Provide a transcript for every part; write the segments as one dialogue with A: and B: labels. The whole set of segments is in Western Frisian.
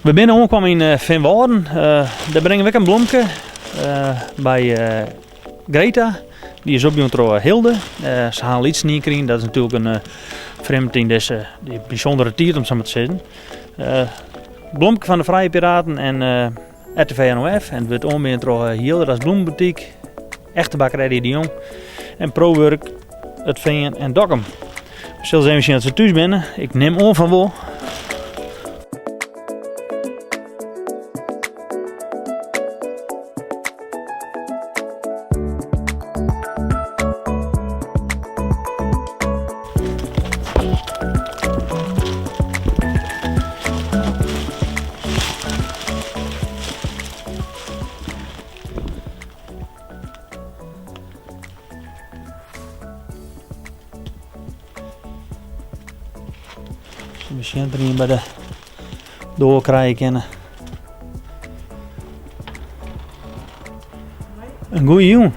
A: We binne oankommen yn eh, Feanwâlden. Eh, dêr bringe we ek in blomke eh, by Greta. Dy is opjûn troch Hilde. Se ha in lytsen ien krigen. Dat is natuerlik in frjemd yn dizze dy bysûndere tiid, om sa mar te sizzen. Blomke fan de Frije Piraten en RTV NOF. En it wurdt oanbean troch Hilderas Bloemenboutique, Echte Bakker Eddie de Jong en Prowurk It Fean en Dokkum. We sille even sjen oft se thús binne. Ik nim oan fan wol. We sjen der ien by de doar krije kinne. In goeie jûn.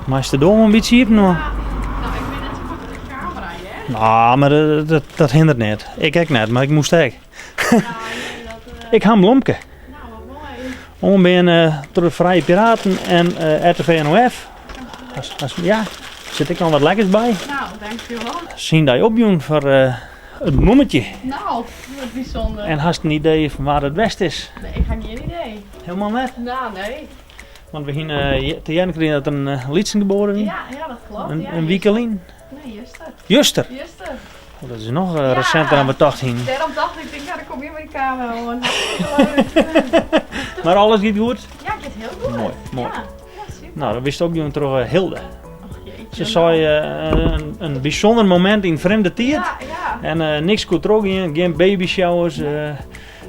A: Meist de doar in bytsje iepen dwaan?
B: Ja, nou, ik bin net sa makkelijk de kamera, hè?
A: Nou, mar dat, dat, dat hindert net. Ik ek net, mar ik moast ek.
B: Ja, nee, dat, uh...
A: Ik ha in blomke.
B: Nou, wat moai.
A: Oanbean uh, troch de Frije Piraten en uh, RTV NOF. As, as, ja, sit ek noch wat lekkers by.
B: Nou, dankjewel.
A: Syn dy opjûn foar uh, it blommetje.
B: Nou, wat bysûnder.
A: En hast in idee fan wa't it west is?
B: Nee, ik ha gjin idee.
A: Helemaal net?
B: Nou, nee.
A: Want we hiene te hearren krigen dat der in lytsen geboren wie.
B: Ja, ja, dat klopt.
A: In,
B: ja,
A: in wike lyn.
B: Nee, juster.
A: Juster?
B: Juster.
A: Oh, dat is noch ja, resinter dan we tocht hiene.
B: Dêrom tocht ik, ja, dan kom je mei de kamera oan.
A: Mar alles giet goed?
B: Ja, giet hiel goed.
A: Moai, moai.
B: Ja, ja super.
A: Nou, dan bist opjûn troch eh, Hilde.
B: Och, jeetje,
A: Se sei eh, in, in bysûnder momint yn frjemde tiid.
B: Ja, ja.
A: En eh, niks koe trochgean, gjin baby showers. Eh,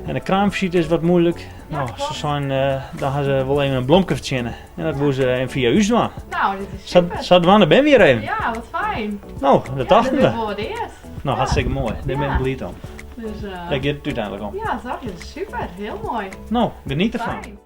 A: en de kraamvisite is wat moeilijk.
B: Ja,
A: nou, se
B: klopt.
A: sein, eh, dan ha se wol even in blomke fertsjinne. En dat woe se even fia ús dwaan.
B: Nou, dit is
A: Sa,
B: super.
A: sadwaande binne we hjir even.
B: Ja, wat fijn.
A: Nou, dat
B: Ja,
A: dachten
B: dat
A: we.
B: wol wat earst.
A: Nou, hartstikke moai. Dêr bin ik
B: Ja.
A: bliid om.
B: Dus, eh,
A: Dêr giet it úteinlik om.
B: ja, toch? Dit is super. Hiel moai.
A: Nou, geniet derfan.
B: Fijn.